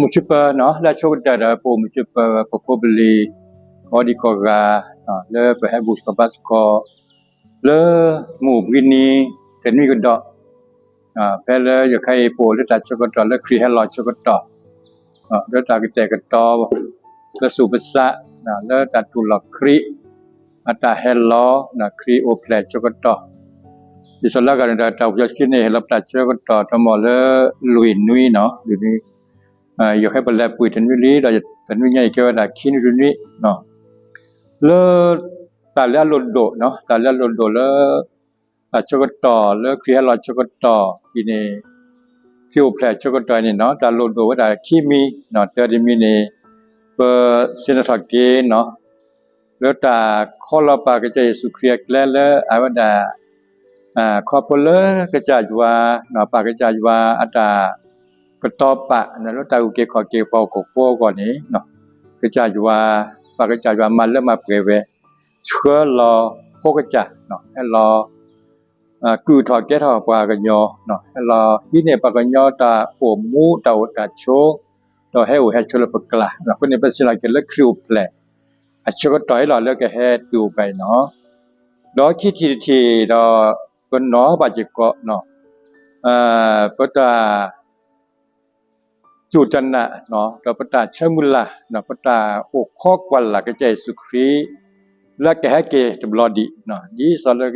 ໝູ່ຊຸບເປີເນາະ ແລະ ໂຊກະແຕ ເດີ ໂປໝູ່ຊຸບເປີ ໂປໂຄບລີ ຂໍດີຂໍກາເນາະ ເລີ ປະແຮບູສະບາສະກອ ເລີ ໝູ່ບຣິນີ ເຕັນວິກະເດາະ ອາ ແພເລີ ຢາໄຄໂປ ເລີຕາໂຊກະຕໍ ເລີ ຄຣີແຮລອໂຊກະຕໍ ເນາະ ເລີຕາກະແຈກະຕໍ ເລີ ສູປະສະ ເນາະ ເລີຕາຕູຫຼອກຄຣີ ອາຕາແຮລອ ນະ ຄຣີໂອແພລໂຊກະຕໍ ທີ່ສະລັກກັນຕາ ຕາຜູ້ຍາວຊິເນ ເຮັດລັບຕາເຊກະຕໍ ຕະມໍເລີ ລຸຍນຸຍເນາະ ລຸຍນຸຍ ເອີ ຢາກໃຫ້ບັນແລປຸຍທັນວິລີ ດາທັນວິໃຫຍ່ ເກວະດາຄີນຸຍນຸຍເນາະ ເລີ ຕາເລໂລໂດເນາະ ຕາເລໂລໂດ ເລີ ຕາເຊກະຕໍ ເລີ ຄຣີແຮລອໂຊກະຕໍ ທີ່ນີ້ ຄຣີໂອແພລໂຊກະຕໍ ນີ້ເນາະ ຕາໂລໂດ ວະດາຄີມີເນາະ ເຕີດີມີເນ ເປີເຊນທອເກເນາະ ເລີຕາ ຂໍລາປາກະຈາຍເຢຊູຄຣິສແລ ເລີອາວະດາ ອາ ຂໍໂພເລີກະຈາຍວາເນາະ ປາກະຈາຍວາ ອາຕາກະຕໍປະເນາະ ເລີຕາອຸເກຂໍເກພໍໂກໂປກ່ອນນີ້ເນາະ ກະຈາຍວາ ປາກະຈາຍວາ ມາເລີມາເປແວ ເຊືອລໍໂພກະຈາເນາະ ແຮລໍ ອາ ກຸທໍແກທໍປາກະຍໍເນາະ ແຮລໍ ຮີເນປາກະຍໍ ຕາໂອມູ ຕາໂອຕາໂຊ ຕໍແຮໂອແຮໂຊ ເລີປະກະລາເນາະ ຄົນນີ້ເປັນສິລາເກເລີຄຣີໂອແພລ ອາ ໂຊກະຕໍ ເລີເລີກະແຮຕູໄປເນາະ ດໍຄີທີທີ ດໍ ເປີນນໍບາຈິເກາະເນາະ ອາ ປະຕາ ຈູຕະນະເນາະ ດອກປະຕາເຊີມຸລາເນາະ ປະຕາໂອຄໍກວາລາກະຈາຍເຢຊູຄຣິ ລະກະແຮເກຕະບລໍດີເນາະ ດີຊອນເລີ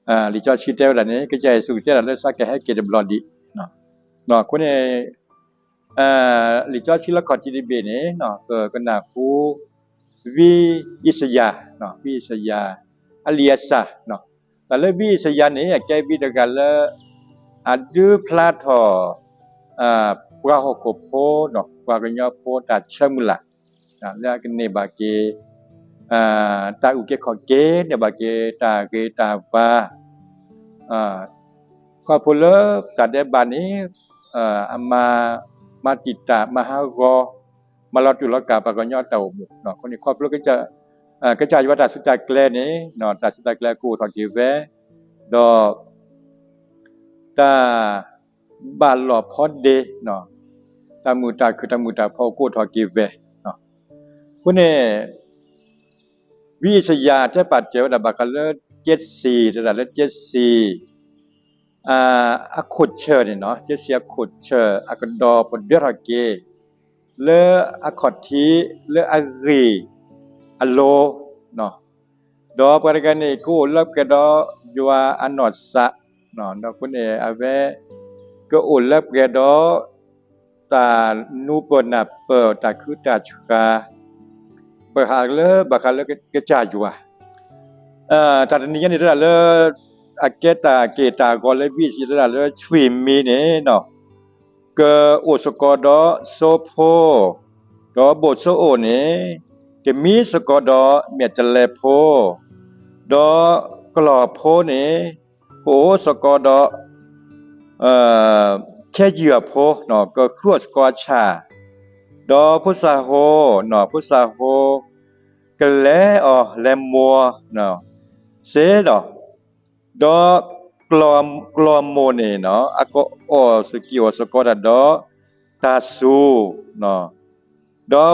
ອາ ລິຈອຊີແຕວດາເນ ກະຈາຍເຢຊູຄຣິແຕວດາເລີຊາກະແຮເກຕະບລໍດີເນາະ ເນາະ ຄົນເອ ອາ ລິຈອຊີລະຂໍທີດີເບເນເນາະ ເກີກະນາຄູ ວິອິສຍາເນາະ ວິອິສຍາ ອາລີອາຊາເນາະ ຕາເລີວິອິສຍານີ້ ແກວິດກາເລີ ອາ ຈື່ພລາທໍ ອາ ປາຫົກໂກໂພເນາະ ປາກະຍໍໂພຕາເຊີມຸລາ ອາ ເລີກະເນບາເກ ອາ ຕາອຸເກຂໍເກ ເນບາເກ ຕາເກຕາວາ ອາ ຂໍໂພເລີກາເດບານີ ອາ ອາມາ ມາຕິຕາ ມະຫາໂກ ມາລາຕຸລະກາ ປາກະຍໍຕາໂອມຸເນາະ ຄົນນີ້ຂໍໂພເລີກະຈາ ອາ ກະຈາຍວາຕາສຸຕາແກລເນເນາະ ຕາສຸຕາແກລໂກທໍເກແວ ດອກ ຕາ ບາຫຼໍພອນເດເນາະ ຕາມືຕາຄື ຕາມືຕາພໍໂກທໍເກແວເນາະ ພຸ້ນເນ ວິອິສຍາ ແຈປາເຈວະດາບາຄາເລີ ເຈັດສີ່ ຕະດາເລີ ເຈັດສີ່ ອາ ອາໂຄດເຊີນີ້ເນາະ ເຈັດສີ່ ອາໂຄດເຊີ ອາກະດໍ ປະເດືອດຮອເກ ເລີ ອາຄອດທີ ເລີ ອາຣີ ອາໂລເນາະ ດອກປະການນີ້ ໂກໂອເລີບແກດອ ຢວາອານອດສະເນາະ ດອກຄຸນເອອາແວ ໂກໂອເລີບແກດອ ຕານູເປີນາເປີ ຕາຄືຕາຊາ ເປີຫາເລີ ບາຄາເລີ ກະຈາຢວາ ເອີ ຕາຕະນິຍະນິດຕະເລີ ອາເກຕາເກຕາກອເລວິຊິຕະເລີ ຊວຍມີເນເນາະ ເກີໂອສະກອດອ ໂຊໂພ ດອໂບໂຊໂອເນ ເກມີສະກອດອ ເມຕະແລໂພ ດອກລໍໂພເນ ໂກໂອສະກອດອ ເອີ ແຄເຍືອໂພເນາະ ກໍຄືສະກອດຊາ ດອພຸດສາໂຮເນາະ ພຸດສາໂຮ ກະແລອໍ ແລມົວເນາະ ເຊເນາະ ດອກລໍ ກລໍໂມເນເນາະ ອາກໍອໍ ສະກິວ ສະກອດດາ ດອຕາຊູເນາະ ດອ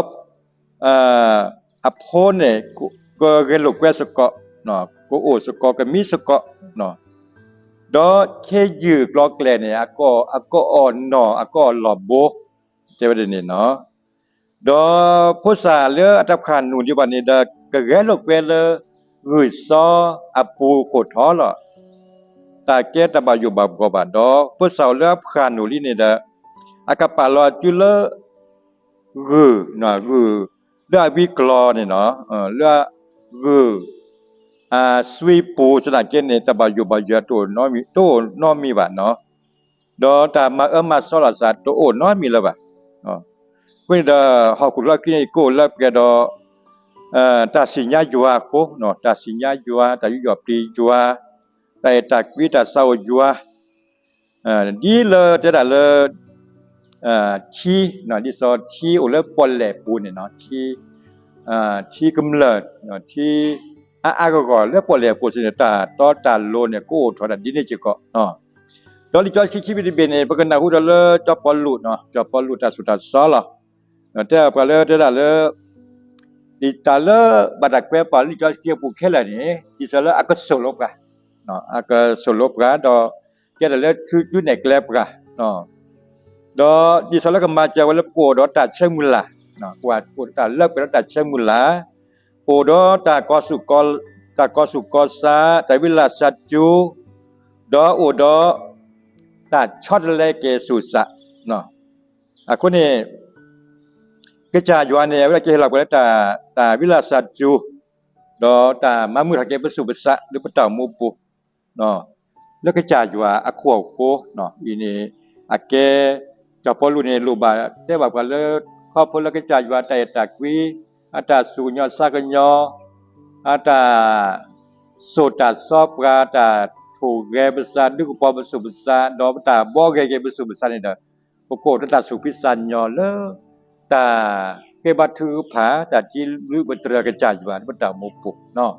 ອາ ອາໂພເນ ໂກ ໂກເຣໂລແກສະເກາະເນາະ ໂກໂອສະເກາະ ກະມີສະເກາະເນາະ ດອເຄຍືກລໍແກລເນ ອາກໍ ອາກໍອໍ ນໍ ອາກໍລໍໂບ ເຈວ່າເດນີ້ເນາະ ດອໂພສາເລີ ອາຕາພານູ ດີບານີດາ ກະແຣໂລແກເລີ ກືຊໍ ອາປູໂຄທໍລອ ຕາແກຕາບາຢູບາໂກບາ ດອໂພສາເລີ ອາພານູລີເນດາ ອາກາປາລໍ ຈຸເລີ ກືເນາະ ກື ເລືອກວິກລໍນີ້ເນາະ ເອີ ເລືອກກື ອາ ຊຸຍປູ ສະນະເກເນ ຕະບາຢູບາເຍ ໂຕນໍມີ ໂຕນໍມີບາເນາະ ດອຕາມາເອີມາຊໍລາຊາ ໂຕໂອນໍມີລະບາເນາະ ກຸນດາ ຮອກຸລະກິເນ ໂກເລີບແກດອ ເອີ ຕາຊິຍາຢວາໂຄເນາະ ຕາຊິຍາຢວາ ຕາຍຸຢອບຕີຢວາ ຕາເອຕາກວີ ຕາຊາໂອຢວາ ເອີ ດີເລີ ເຕດາເລີ ເອີ ທີເນາະ ດີຊໍ ທີໂອເລີປອແຫຼປູນີ້ເນາະ ທີ ເອີ ທີກຳເນີດເນາະ ທີອາອາກະກອ ເລີປອແຫຼປູຊິເນຕາ ຕໍຕາໂລເນ ໂກໂອທໍດາ ດີເນຈິເກາະເນາະ ດອລິຈອດ ຄີຄິວິຕິເບເນ ປະກະນາຮູ້ດາເລີ ຈອປອລູເນາະ ຈອປອລູຕາສຸຕາຊໍລອ ເນາະ ແຕ່ວ່າເລີ ແຕ່ລະເລີ ອີຕາເລີ ບັດດາແຄວປາລີ ຈອເຊຍປູແຄລະນີ້ ອີສາເລີ ອາກະໂສໂລປາ ເນາະ ອາກະໂສໂລປາ ດອ ແກ່ດາເລີ ຈຸ ຈຸແນແກລປາ ເນາະ ດອ ອີສາເລີ ກະມາຈາວະເລີ ໂກດອຕາເຊມຸລາ ເນາະ ກວາ ໂກດອຕາເລີ ເປັນອຕາເຊມຸລາ ໂອດອຕາກອສຸກອ ຕາກອສຸກອສາ ຕາວິລາສັດຈຸ ດອ ໂອດອຕາຊອດແລເກສຸສະ ເນາະ ອາ ໂຄນີ້ ກະຈາຍວາເນ ເວລາເກເຮັດລາວ ກະຕາ ຕາວິລາສັດຈຸ ດອ ຕາມາມຸທາເກປະສຸປະສະ ຫຼື ປະຕາໂມປຸ ເນາະ ແລ້ວກະຈາຍວາ ອາໂຄອໂຄ ເນາະ ອີນີ້ ອາເກ ຈາປອລຸເນ ໂລບາ ແຕ່ວ່າກະເລີ ຄອບພົນ ແລ້ວກະຈາຍວາ ຕາເອຕາກວີ ອາຕາສູຍອສາກະຍອ ອາຕາໂສຕາຊອບກາ ຕາໂທແກປະສາ ດຶກປອປະສຸປະສາ ດອ ຕາບໍແກເກປະສຸປະສາ ນີ້ເດີ ປະໂກດຕາສຸພິສາຍອເລີ ຕາເກບາຖືພາ ຕາຈິລຸປະຕຣາກະຈາຍວາ ປະຕາໂມປຸ ເນາະ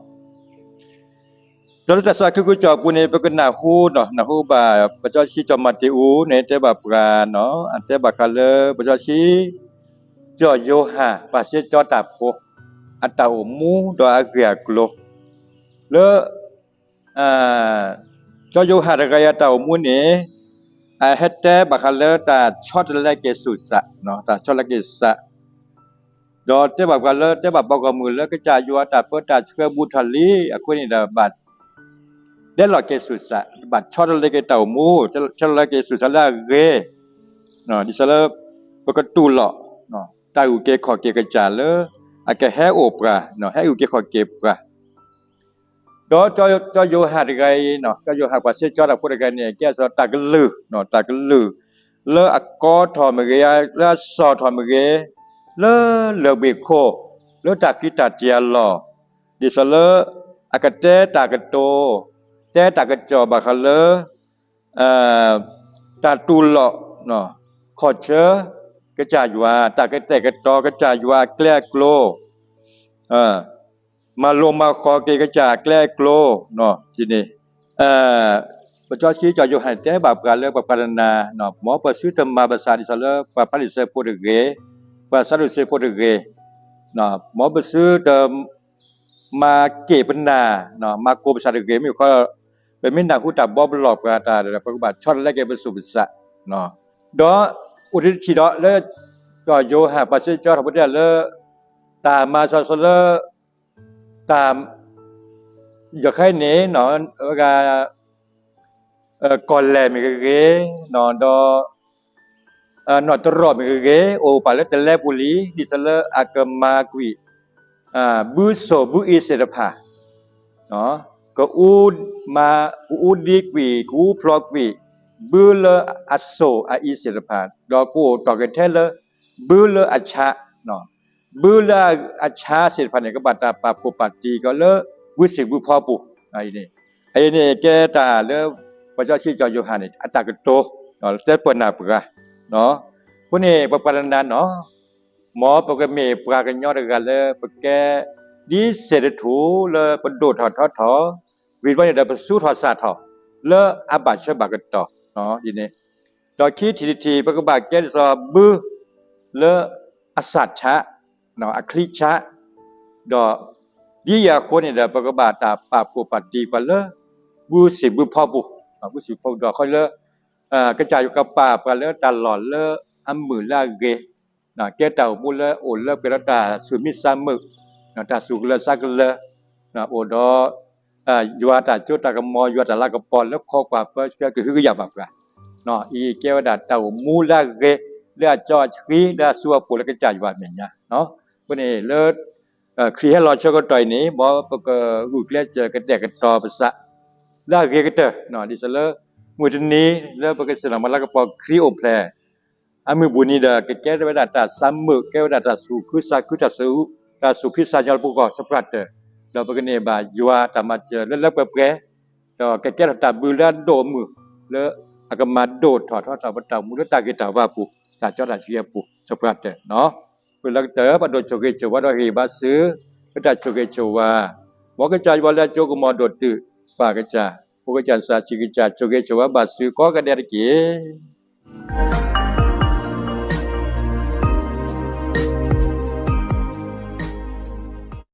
ໂຕລະຕາສະຄືກຸຈອປຸເນ ປະກະນາຫູ ເນາະ ນາຫູບາ ປະຈອຊີຈອມາເຕອູເນ ແຕ່ບາປາ ເນາະ ອັນແຕ່ບາຄາເລີ ປະຈອຊີຈອໂຍຮາ ປາເຊຈອຕາໂພ ອາຕາໂອມູ ດອ ອາເກອາໂກລ ເລີ ອາ ຈອໂຍຮາຕະກາຍາຕາໂອມູເນ ອາ ແຮດແຕບາຄາເລີ ຕາຊອດລະເກສຸສະ ເນາະ ຕາຊອດລະເກສະ ດອ ແຕ່ບາກາເລີ ແຕ່ບາບອກກະມືເລີ ກະຈາຍວາຕາເປີຕາເຊືອບູທາລີ ອາ ໂຄນີ້ດາບາດ ແດລອເກສຸສະ ບາດຊອດລະເກຕາໂອມູ ຊອດລະເກສຸສະລາເກ ເນາະ ດິສະເລີ ປະກະຕູເລາະ ເນາະ ຕາອຸເກຂໍເກກະຈາເລີ ອາກະແຮໂອປາ ເນາະ ແຮອຸເກຂໍເກປາ ດອ ຈອ ຈອໂຍຮາດໄກເນາະ ຈອໂຍຮາກວາເຊຈອດອາໂປດໄກເນ ແກສອຕາກະລືເນາະ ຕາກະລື ເລີອາກອທອມເກ ເລີອາຊອທອມເກ ເລີເລີເບໂຄ ເລີຕາກິຕາເຕຍລໍ ດິສະເລີ ອາກະແຕຕາກະໂຕ ແຕຕາກະຈອບາຄາເລີ ເອີ ຕາຕູເລາະເນາະ ຂໍເຊີ ກະຈາຍວາ ຕາກະແຕກະຕໍ ກະຈາຍວາ ແກລໂກລ ເອີ ມາລົງມາຂໍເກກະຈາແກລໂກລເນາະ ທີນີ້ ເອີ ປະຈອຊີຈອໂຍຮານແຕບາປາເລີ ປະປາລະນາເນາະ ໝໍປະຊືຕະມາປະສາດິສະເລີ ປະປາລິເຊີໂປເຕເກ ປະຊາດຸເຊໂປເຕເກເນາະ ໝໍປະຊືຕະມາເກປະນາເນາະ ມາໂກປະຊາດຸເກ ມີຂໍ້ ເປັນມິນນາຫູຕາບອບຫຼອກປາຕາ ແລ້ວປະກະບາດຊອດແລກເກປະສຸປະສະເນາະ ດອ ອຸທິດທີດອ ເລີ ຈອໂຍຮາປາເຊຈອທອບພຸດເທເລີ ຕາມາຊາສະເລີ ຕາມ ຢາໄຄເນເນາະ ກະ ເອີ ກອນແລມີກະເກເນາະ ດອ ເອີ ນອຕະຣອບມີກະເກ ໂອປາເລີຕະແລປູລີ ດິສະເລີ ອາກະມາກວີ ອາ ບືໂສ ບືອີເສດພາ ເນາະ ກະອູມາ ກະອູດີກວີ ກະອູພລອກວີ ບືເລີອາໂສ ອາອີເສດພາ ດອກກູໂອຕອກເກແທເລີ ບືເລີອາຊາ ເນາະ ບືເລີອາຊາເສດພາ ນີ້ກະບາດຕາປາໂພປາຕີ ກະເລີບືສິງບືພໍປູ ອາ ອີນີ້ ອາ ອີນີ້ແກຕາເລີ ປະຈອຊີຈອໂຍຮານນີ້ ອາຕາກະໂຕ ເນາະ ແຕ່ເປີນນາເປືອ ເນາະ ຜູ້ນີ້ປະປາລະນາເນາະ ໝໍປະກະເມປາກະຍອດກະເລີ ປະແກດີເສດຖູ ເລີປະໂດດທໍທໍທໍ ວິນວາຍເດີປະສູທໍສາທໍ ເລີອາບາດເຊບາກະຕໍ ເນາະ ອີນີ້ ດອກຄີທີທີ ປະກະບາດແກດີຊອບື ເລີອາສາດຊະ ເນາະ ອາຄລິຊະ ດອກດີຢາໂຄນີ້ເດີ ປະກະບາດຕາປາໂພປາຕີປາເລີ ບືສິງບືພໍປູ ເນາະ ບືສິງບືພໍປູ ດອກຄອຍເລີ ເອີ ກະຈາຍກະປາປາເລີຕາຫຼອນເລີອາມືລາເກ ນະ ແກຕາໂອມູເລີ ໂອເລີເປລະຕາ ສຸມິດສາເມີ ນະ ຕາສຸກເລີຊາກເລີ ນະ ໂອດອ ອາ ຍວາຕາໂຈຕາກະມໍ ຍວາຕາລາກະປອນ ແລະ ຂໍກວາເປີ ກະຄືກະຢາບາປາ ເນາະ ອີແກວດາຕາໂອມູລາເກ ເລອາຈໍອາຄຣີ ເລອາຊູອາໂປ ແລະ ກະຈາຍວາເມຍາ ເນາະ ເພິ່ນເອເລີ ເອີ ຄຣີແຮລອຊະກະຕອຍນີ້ ບໍ ປະກະອູແກລະເຈີ ກະແຕກະຕໍປະສະ ລາເກກະເຕີ ເນາະ ດິສະເລີ ມຸດຕະນີ ເລີປະກະສິນອມາລາກະປອນ ຄຣີໂອແພລ ອາມືບູນີດາ ກະແກວດາຕາສາເມີ ແກວດາຕາສູຄືສາຄືຕາສູ ຕາສູພິສາຍອລະປຸກອສະປຣາເຕີ ດອກປະກະເນບາ ຍວາຕາມາເຈີ ເລີເລີເປີແປ ດອກກະແກວດາຕາບືລະໂດມື ເລີອາກະມາໂດຖອດ ຖອດຕາປະຕາມູ ເລີຕາເກຕາວາປູ ຕາຈອດຕາເຊຍປູ ສະປຣາເຕີ ເນາະ ເປີລະກະເຕີ ປະໂດໂຈເກໂຈວາ ດອກເຮບາຊື ເລີຕາໂຈເກໂຈວາ ໝໍກະຈາຍວາ ເລອາໂຈກະມໍໂດດຕື້ ປາກະຈາ ໂພກະຈານສາຊີກະຈາ ໂຈເກໂຈວາ ບາຊື ກໍກະແດດຕະເກ.